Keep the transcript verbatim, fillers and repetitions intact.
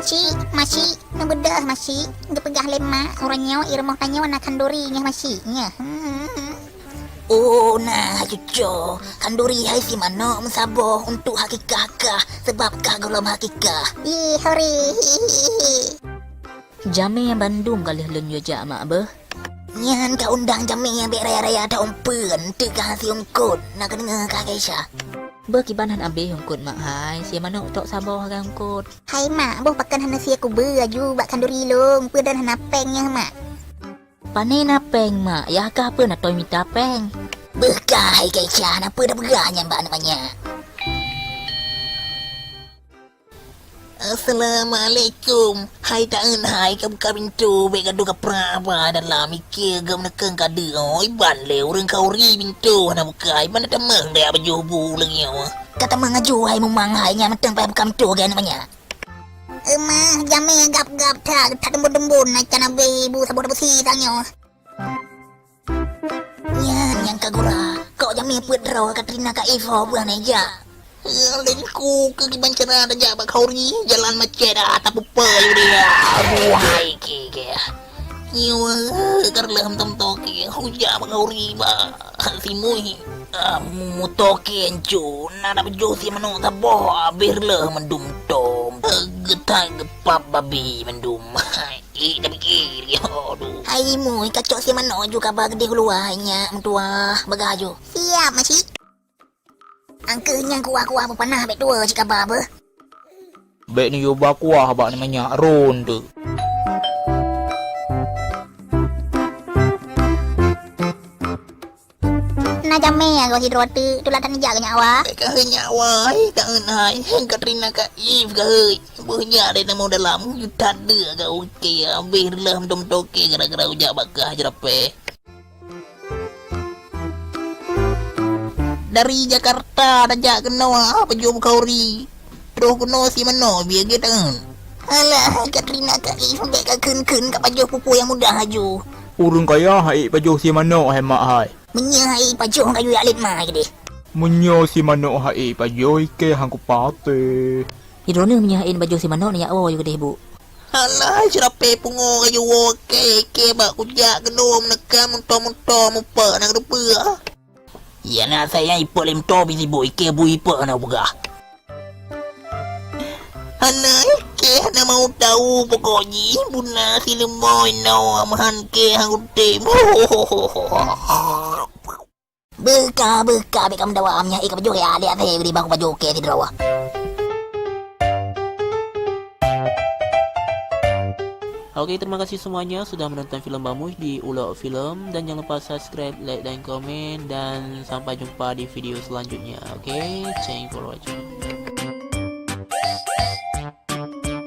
Cik, Masyik, neubeudôh Masyik, geupeugah lé mak, uroe nyoe i rumoh tanyoe na khanduri nyoe Masyik, nyoe. Hmm. Oh, na cuco, khanduri hai si manok meusaboh untuk hakikah kah, sabab kah gohlom hakikah. Ih, hori. Jamé bandum ka lheueh lôn yue jak mak beuh. Nyan ka undang jamé bék raya-raya that umpeuen, teuka hase ungkot, na keuneuk ka Kesha. Beuh kiban han abéh ungkot mak hai, si manok tok saboh agam ungkot. Hai mak, boh pakon hana sie kubeue aju bak khanduri lôn, peue dan hana péng nyoe mak. Pane na péng mak, yah kah peue na toi mita péng. Beuh ka hai Kesha, na peue dah peugah nyan bak aneuk manyak. Assalamualaikum. Hai taeun hai, ka buka pintoe, bék gadoh kaprah haba dalam, ikeu geumeunekeng kadeue. Oh, iban lé ureueng khanduri pintoe hana buka, iban na tamong dek bajôh bu lagèe nyoe. Ka tamong aju hai mumang hai, nyan mantong payah buka pintoe geuh aneuk manyak. Eumah, jamé gab-gab that, that dembon-dembon, na can abéh bu saboh tabusi tanyoe. Nyan nyang ka gura. Kok jamé peuet droe Katrina Kaif ho buah neujak. Lengku keu kiban cara tajak bak khanduri, jalan macet dah, tapeupe yue dia. Aduh, hai ke ke. Nyoe ka reuloh meutom toke, hujak bak khanduri bak Simui. Ah, mu-, mutoke anco, na dak beujôh si manok saboh, abéh reuloh mandum tom. Geutak geupap babi mandum. Hai. Ih, tapike, aduh. Hai Mui, kacok si manok aju kaba geudeh u luwa, hai nyak meutuwah, bagah aju. Siap, Masyik. Angkeuh nyang kuah-kuah beupanah bék tuwo cit kaba beuh. Bék neuyue ba kuah bak aneuk manyak ron teuh. Na jamé agoe sidroe teuk, tula that neujak keu nyak wa. Bék keuheun nyak wa, hai, taeun hai, hai Katrina Kaif keuheut. Beuh nyak deh tamong dalam, ju that deuk ka oke, abéh reuloh meutom toke gara-gara ujak bak kah jeurapée. Dari Jakarta tajak keunoe, ah, pajoh bukhauri. Troh keunoe si manok bie gét taeun. Alah, hai Katrina Kaif, bék kakheun-kheun, ka pajoh peue-peue nyang mudah aju. Ureueng kaya hai pajoh si manok hai mak hai. Meunyoe hai pajoh ka yue jak lét ma keudeh. Meunyoe si manok hai pajoh ikée han kupatéh. Di droeneuh meunyoe hai pajoh si manok neujak woe yue keudeh bu. Alah, seurapée pungo ka yue woe kée, ikée bak kujak keunoe meuneuka munto-munto mupe na keudeupeue. Iya na asai nyan ipok lé munto bisi bu ikée bu ipok na peugah. Hana ikée hana mau tahu pokok jih buna si leumo inoe meuhan kée han udeb. Beuka, beuka, bék ka meudawa, meunyoe ka pajoh ya, lihat deh, beri bang pajoh kée sidroe. Oke, terima kasih semuanya sudah menonton film Bamus di Ulok Film. Dan jangan lupa subscribe, like, dan komen. Dan sampai jumpa di video selanjutnya. Oke, thank you for watching.